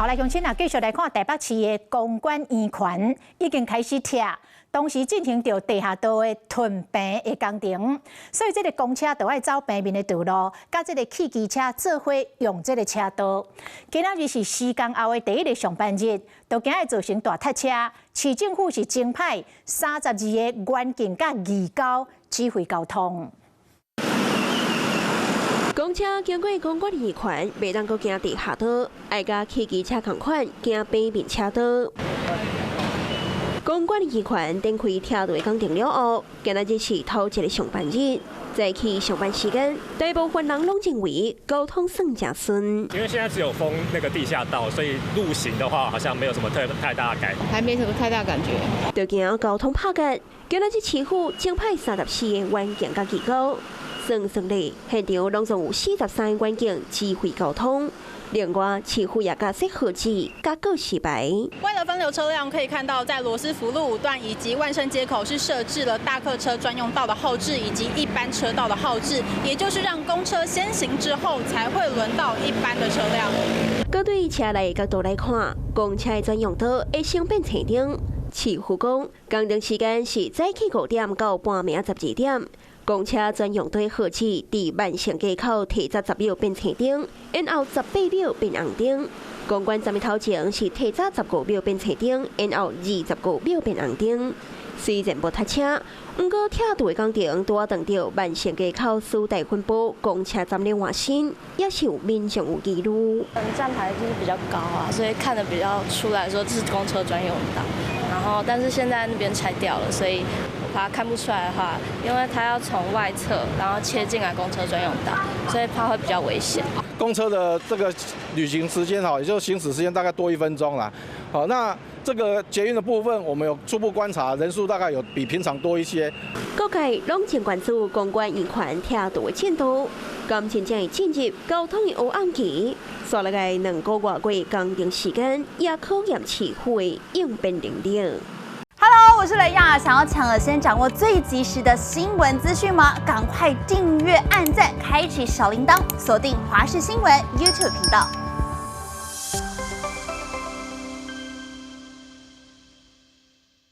好，來鄉親啊，繼續來看台北市的公館圓環已經開始拆，同時進行著地下道的屯平的工程，所以這个公車就愛走平面的道路，佮這个汽機車做伙用這个車道。今仔日是施工後的第一个上班日，就驚會造成大塞車。市政府是增派32个員警佮義交指揮交通。公車經過公館圓環，袂當閣行地下道，愛佮汽機車仝款行平面車道。公館圓環展開拆路的工程了後，今仔日是頭一个上班日，早起上班時間，大部分人攏認為交通算誠順。因為現在只有封那個地下道，所以路行的話好像沒有什麼太大的改，還沒什麼太大感覺。就驚交通拍結，今仔日市府增派34個員警佮義交。算算咧，現場攏總有43個員警指揮交通。另外，市府也加設號誌、加告示牌。為了分流車輛，可以看到在羅斯福路五段以及萬盛街口是設置了大客車專用道的號誌以及一般車道的號誌，也就是讓公車先行之後，才會輪到一般的車輛。閣對車內角度來看，公車的專用道會先變青燈。市府講，工程時間是早起5點到半暝12點。公車專用道號誌佇萬盛街口提早10秒變青燈，然後18秒變紅燈。公館站的頭前是提早15秒變青燈，然後25秒變紅燈。雖然無塞車，毋過拆路的工程拄仔撞著萬盛街口師大分部公車站咧換新，也是有民眾有疑慮。站牌就是比較高啊，所以看得比較出來說這是公車專用道。然後，但是現在那邊拆掉了，所以我怕看不出來的話，因為它要從外側然後切進來公車專用道，所以怕會比較危險。公車的這個旅行時間哈，也就是行駛時間大概多1分鐘啦。好，那這個捷運的部分，我們有初步觀察，人數大概有比平常多一些。各界攏真關注公館圓環拆路的進度，敢真正會進入交通的黑暗期。紲落來2個外月工程時間，也考驗市府的應變能力。 Hello，我是雷亞，想要搶先掌握最及時的新聞資訊嗎？趕快訂閱、按讚、開啟小鈴鐺，鎖定華視新聞 YouTube 頻道。